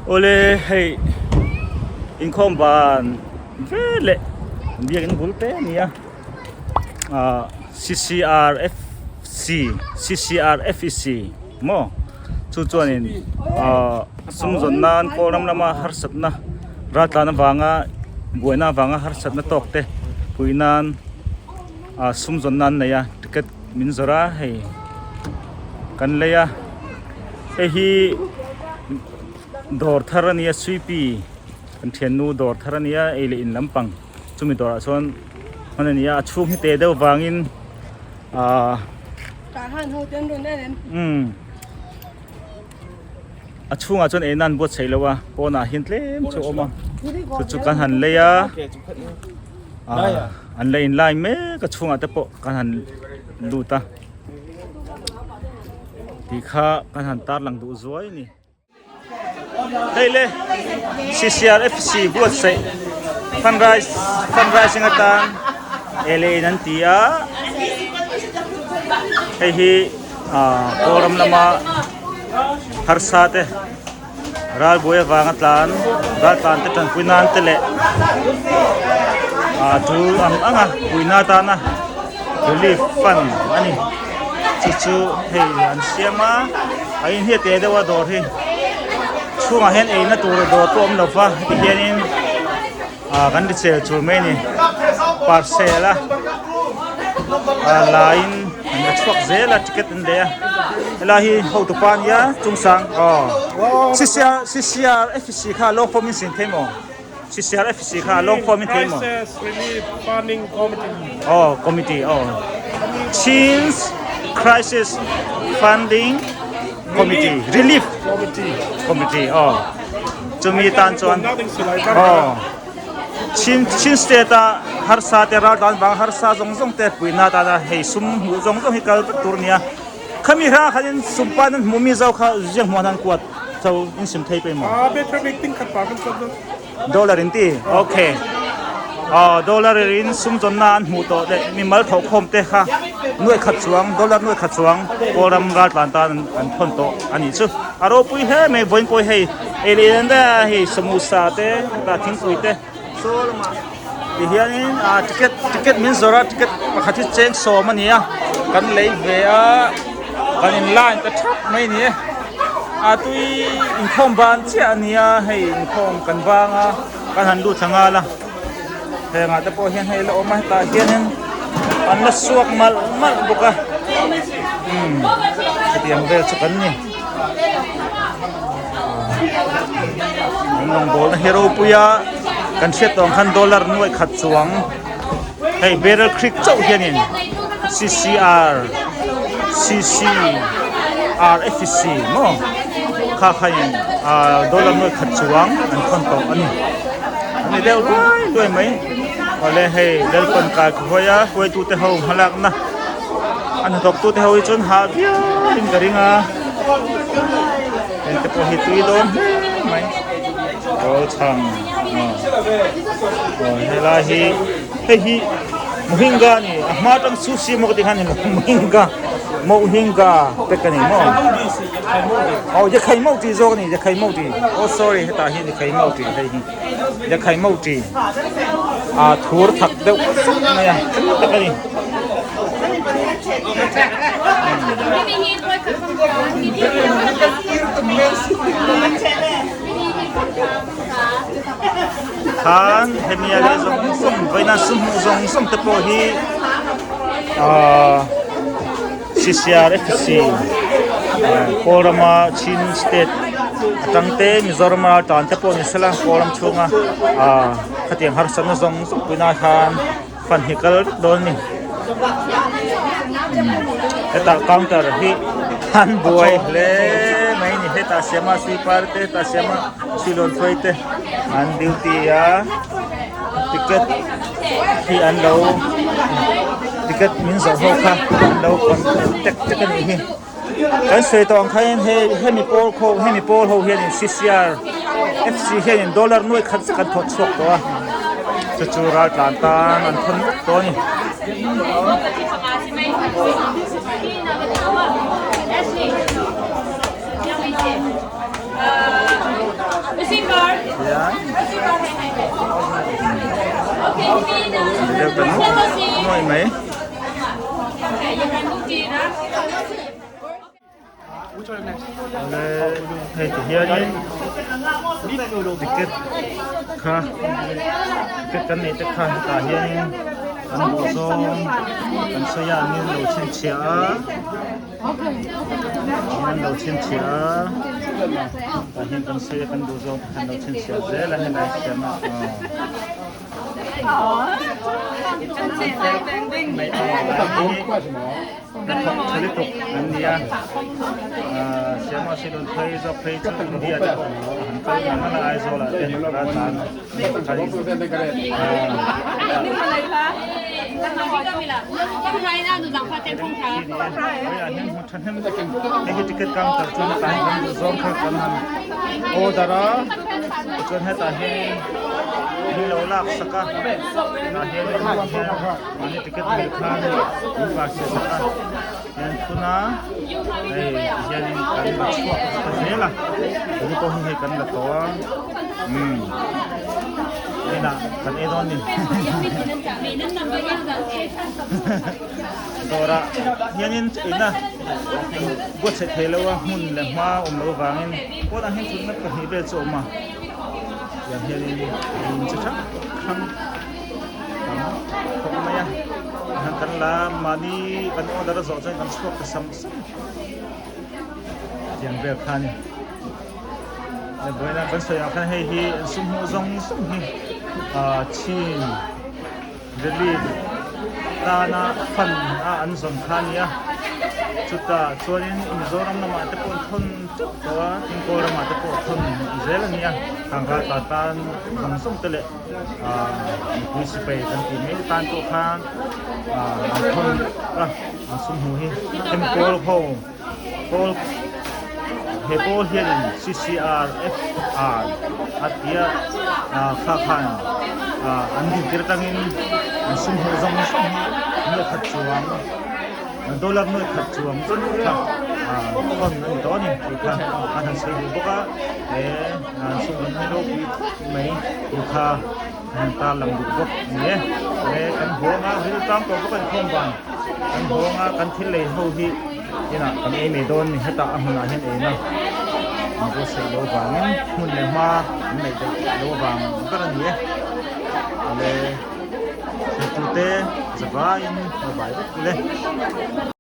Awle hei inkhawm ban veleh biakin bul te a ni a ah C_C_R_F_C C_C_R_F_E_C maw chu chuanin ah sum zawn nan kawl ram lama harsatna raltlan avanga buaina avanga harsatna tawk te puih nan ah sum zawn nan nei a ticket min zawrh a hei kan lei a hei hi dawr thar a nia sweepy kan thiannu dawr thar a nia ei leh in lampang chumi dawrah chuan hman a ni a a chhung hi te deuh vangin ahh umm a chhungah chuan ei nan buatsaih lo a pawnah hian tlem chu a awm a chu chu kan han lei a ahh an la in lai mek a chhungah te pawh kan han lut a tih kha kan han tarlang duh zuai a ni. Hei le C_C_R_F_C buatsaih fundraise fundraising atan ele in an ti a hei hi ah kawlram lama harsa te ralbuai avanga tlan raltlan te tanpui nan te leh ah tul ang ang a puihna atana relief fund a ni chu chu hei an siam a a in hi a te deuh a dawr hi chhungah hian eina tur dawr pawh a awm lo va heti hianin ah kan ri chel chul mai a ni parcel a ah laiin an la chhuak zel a ticket an lei a helai hi hotu pa a nia chungsang aw C_C_R C_C_R F_C kha lawng form in sin thei maw C_C_R F_C kha lawng form in thei maw aw committee aw Chin's Crisis Funding Committee Relief Committee aw. Chumi tan chuan aw Chin Chin state a harsa te ral dan vang harsa zawng zawng te puihna atana hei sum hmuh zawng zawng hi kal vek tur a nia. Khami hrangah khanin sum pan an hmuh mi zo kha ziak hmuh an kuat tho in sim thei pawh emaw. Dollar in ti? Okay. Aw dollar in sum zawnna an hmuh tawh leh mimal thawhkhawm te kha nuai khat chuang dollar nuai khat chuang Kawlram raltlan tan an thawn tawh a nih chu. A ropui hle mai vawiin pawh hei ei leh in daih a hei samosa te hetah thingpui te saw lamah ti hianin ah ticket ticket min zawrh a ticket pakhat hi cheng sawm a ni a kan lei ve a kan in line ta thap mai a ni e a tui inkhawm ban chiah a ni a hei inkhawm kan bang a kan han lut thla nghal a hengah te pawh hian hei la awm a hetah hianin an la suak malh malh bawk a umm hetiang vel chu kan ni an rawngbawlna hi ropui a kan hriat tawh ang khan dollar nuaih khat chuang hei barrel creek chauh hianin C_C_R C_C_R_F_C maw kha khain ah dollar nuaih khat chuang an thawn tawh a ni a ni deuh luai luai mai awle hei Lalpan kai khawi a hruaitute ho hmalakna a hnathawk tute ho hi chuan hah viau in ka ring a heng te pawh hi tui dawn hle mai rawl chhang aw helai hi hei hi mohinga a ni a hma atang sushi emaw ka tih khan ni lo mohinga mohinga te ka ni maw aw yakhai mauh tih zawk a ni yakhai mauh tih oh sorry hetah hian yakhai mauh tih hei hi yakhai mauh tih ah thur thak deuh fak mai a tui tak a ni. Khan hemi a leh zawng zawng vawiina sum hmuh zawng zawng te pawh hi ahh C_C_R_F_C Kawlrama Chin state atang te Mizorama tan te pawh ni sela Kawlram chhunga ahh khatiang harsatna zawng zawng puihna khan fan hi kal vek dawn a ni hetah counter hi an buai hle mai a ni hetah siama sweeper te hetah siama silon hruai te an duty a ticket hi an lo ticket min zawh ho kha an lo contact tek a nih hi kan sawi tawh ang khan hei hemi pawl khaw hemi pawl ho hianin C_C_R F_C hianin dollar nuai khat zet an thawh chhuak tawh a chu chu ral tlan tan an thawn vek tawh a ni. deuh ta nuai nuai mai. Awle hei ti hianin ticket kha ticket kan neih te kha hetah hianin an duh zawng kan sawi a an lo chhinchhiah a an lo chhinchhiah a tah hian kan sawi a kan duh zawng te kha an lo chhinchhiah zel a helai siam a aw. Hnathawk tha lutuk an ni a, Siama Silon phei zawk phei chu India te pawh a han kal ngang ngang a, Aizawl ah te raltlan an nih kha in hei hi ticket counter chuan hetah hian kan duh zawng kha kan han order a tichuan hetah hian min lo lak sak a tah hian Mahni ticket nei khan in var siah sak a, hian phun a, hei hianin kan la chhuak ta zel a, tuni pawh hi hei kan la tawh a, umm inah kan ei dawn ni dawrah hianin eina buatsaih thei lo a hmun leh hma awm loh avangin pawnah hian thutna pahnih vel chu a awm a, tiang hianin in chi hrang hrang. Tam khawp mai a han kan la mahni kan order a zawh chuan kan chhuak ta sam sam tiang vel kha a ni vawiin kan sawi ang khan hei hi an sum hmuh zawng zawng hi ah chin relief tana fund a an zawn kha a ni a chutah chuanin Mizoram lamah te pawh an thawn teuh tawh a tin Kawlramah te pawh thawn zel a ni a khang raltlan tan zawng zawng te leh. Mipui sipai kan tih mai tan pawh khan an thawn a an sum hmuh hi hemi pawl ho pawl he pawl hianin C_C_R_F_R a tia kha khan an din tir atangin an sum hmuh zawng zawng hi nuaih khat chuang dollar nuaih khat chuang chu kha thawn a ni tawh a ni tih kha an han sawi duh bawk a he sum rawn hi ropui thut mai tih kha an han tar lang duh bawk a ni e. Le kan huang a ril tang tawh bawk a ni khawm van kan huang a kan thil lei ho hi inah kan ei mai dawn ni hetah a hmunah hian eina an buatsaih loh avangin hmun leh hma an neih daih loh avang ber a ni e. Le hretute zavaiin a vai vek le.